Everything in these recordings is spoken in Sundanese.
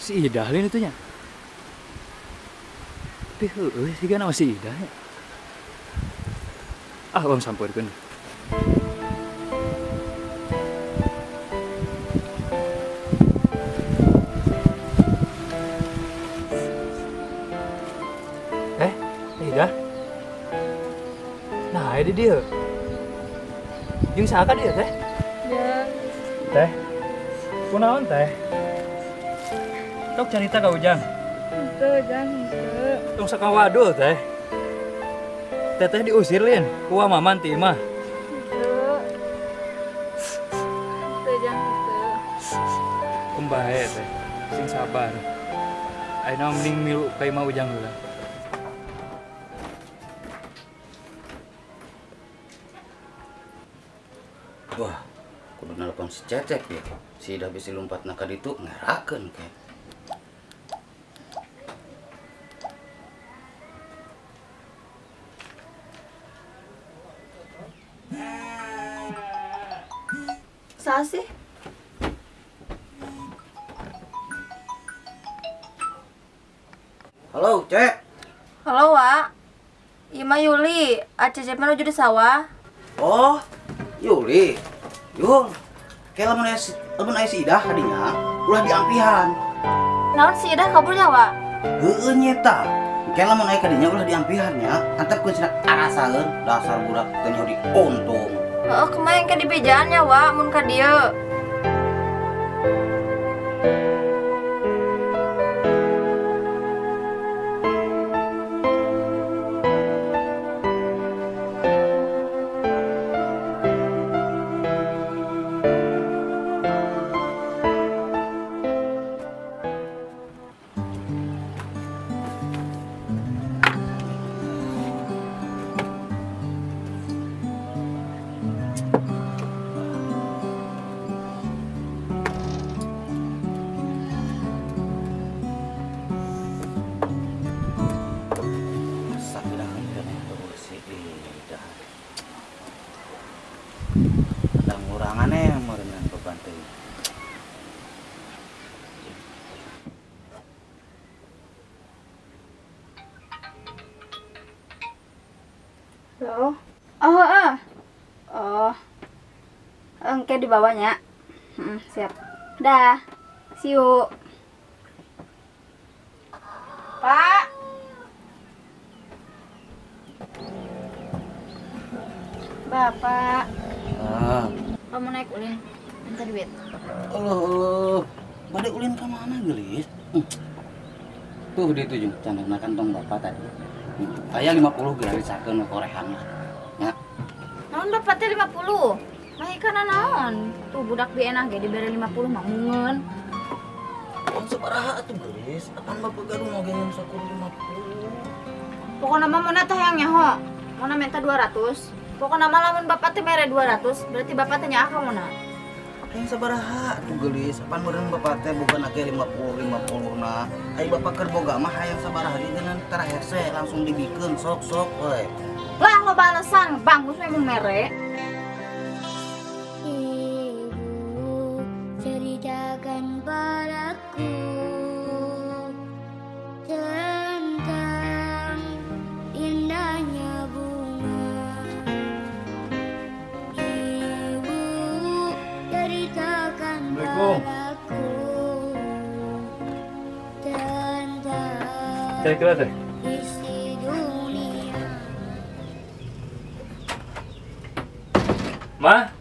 Si Idah lain itunya. Tapi heueuh siga nama si Idah nya. Ah, urang sampeurkeun. Idah. Nah, ini dia. Jeung saha ka dieu teh? Jeung. Teh. Kunaon teh? Tok carita ka Ujang. Henteu, Jang, henteu. Tong sakawadul teh. Teteh diusir lin ku Maman ti imah. Henteu. Henteu, Jang, henteu. Kumbahe teh. Sing sabar. Ayeuna mending milu ka imah Ujang heula. Wah, kudu nelpon si Cecep ya. Si Idah bisi lumpat na ka ditu ngerakeun ke. Saha sih? Halo, Cek. Halo, Wak. Ieu mah Yuli, Cecep mah nuju di sawah. Oh, Yuli. Yul, kayak lamun aya si Idah kadinya, ulah diampihan. Naon si Idah kaburnya, Wak? Heueuh nyeta. Kayak lamun aya kadinya ulah diampihan nya, antepkeun cenah arasaeun, dasar budak teh nyaho diuntung. Heeh, kemarin ke dibejaan nya, Wak, mun ka dieu. Halo. Oh, heeh. Oh. Engke di bawahnya. Siap. Dah. See you. Pak. Bapak. Ah. Kamu naik ulin, minta duit. Allah, Allah. Bade ulin ke mana, gelis? Tuh di itu jeung candana kantong bapak tadi. Aya 50 gratisakeun korehan lah. Ya. Naon bapak teh 50? Mah ikana naon? Tuh budak bi enah ge dibere 50 mah mungeun. Naon sabaraha atuh gelis? Apan bapak gaduh oge ngan sakur 50. Pokona mah mun teh hayang nyaho. Mona minta 200. Pokona mah lamun bapak teh mere 200, berarti bapak teh nyaah ka mona. Hayang sabaraha atuh gelis? Apan meureun bapak teh bukan ake 50 50 na. Ai bapak keur boga mah hayang sabaraha ge geuneuh tara hese langsung dibikeun sok-sok we. Lah loba alasan, banggus we mun mere. Ibu, ceritakan padaku tentang indahnya bunga. Ibu, ceritakan padaku tentang Kira-kira teh. isi dunia. Ma?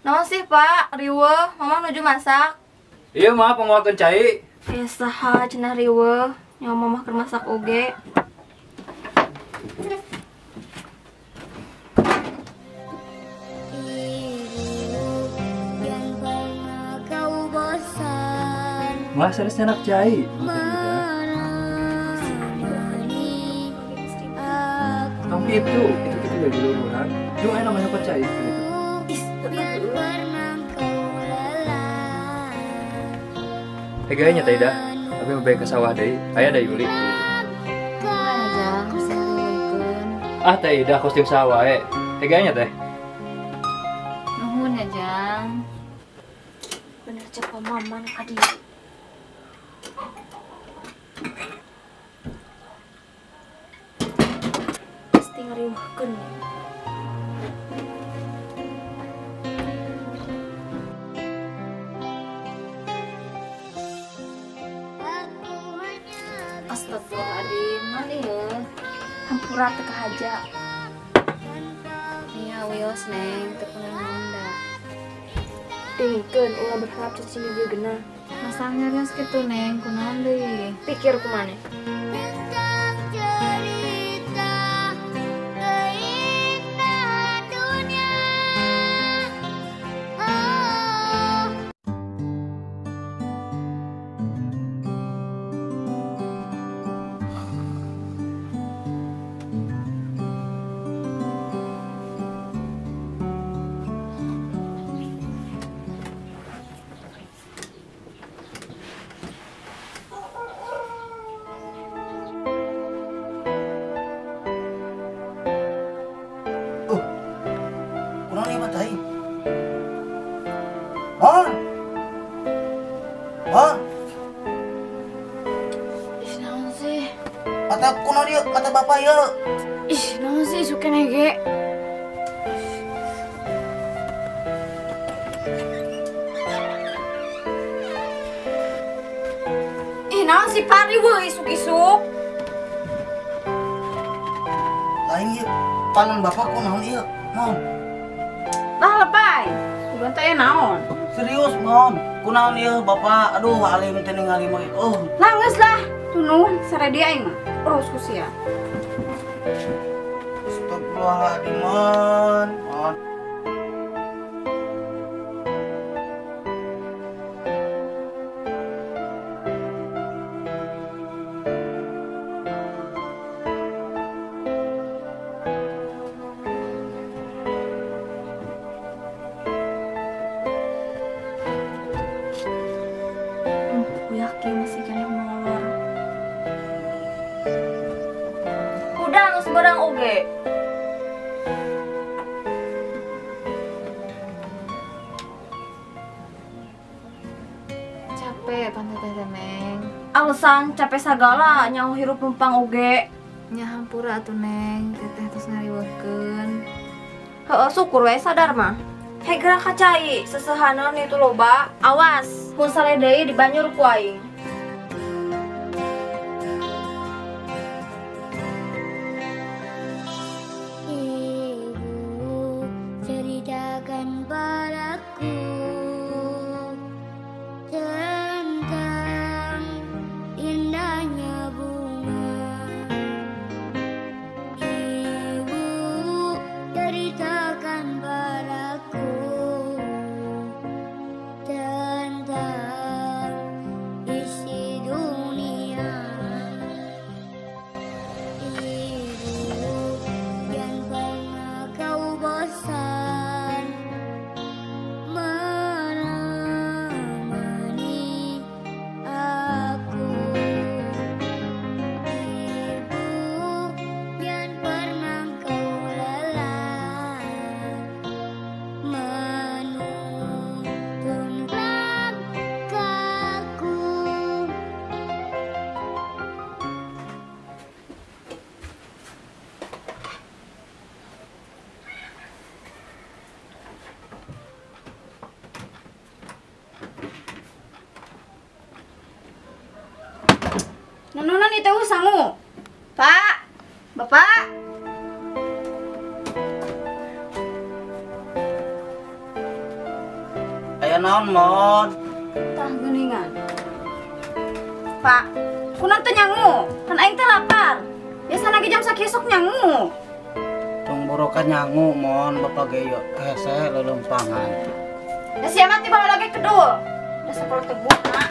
Naon sih, Pak? Riweuh, Mama nuju masak. Iya, Ma, penguakeun cai. Eh, saha cenah riweuh, nyawa Mama keur masak oge. Ibu, jangan pernah kau bosan Ma, serius nyanak cai. menemani aku. Tong itu kita jadi luruhan. Jung aya namanya nyokot cai gitu. Jangan pernah kau lelah. Teh nya teh Idah. Abi mau bae ke sawah deui. Aya da Yuli. Ah teh Idah kostum sawah we. Teh nya teh. Nuhun ya, Jang. Bener cek pamaman ka dieu. Ngariweuhkeun. Astagfirullahaladzim, mana ya? Hampura teu kahaja. Nya wios Neng, teu kunaon da. Dengkeun ulah berharap cicing ieu geunah. Masa nyarios kitu Neng, kunaon deui? Pikir kumaneh. Tentang cerita keindahan dunia. Oh. Kunaon ieu mah teh? Mon. Mon, Ih, naon sih? mata kunaon ieu? Mata bapak ieu. Ih, naon sih suka nege. Ih, naon sih pari weuh isuk-isuk. Lain ieu, panon bapak kunaon ieu? Mon. Lah lebay. Kudu teh naon? Serius, Mon. Kunaon ieu bapak? Aduh, alim teh ningali mah. Oh, Lah geus lah, tunuh saredi aing mah. Urus ku sia. astagfirullahaladzim, Mon. Mon. Aku yakin masih kena molor. Udah geus beurang oge. Capek pan teteh teh Neng. Alasan capek sagala nyaho hirup numpang oge. Nya hampura atuh Neng, teteh tos ngariweuhkeun. Heeh, syukur we sadar mah. Hei gerak ka cai, seseuhaneun itu loba. Awas, mun sale deui dibanyur ku aing. Ibu, ceritakan padaku tentang indahnya bunga. Ibu, ceritakan padaku tentang isi dunia. Ibu, jangan pernah kau bosan menemani aku. Ibu, jangan pernah kau lelah menuntun langkahku. Nononan itu sangu. Pak, Bapak. Aya naon, Mon? Tah geuningan. Pak, kunaon teu nyangu? Kan aing teh lapar. Biasana ge jam sakieu sok nyangu. Tong borokan nyangu, Mon. Bapak ge ieu hese leuleumpangan. Da sia mah tiba lagi kedul. Da sapola teu guna.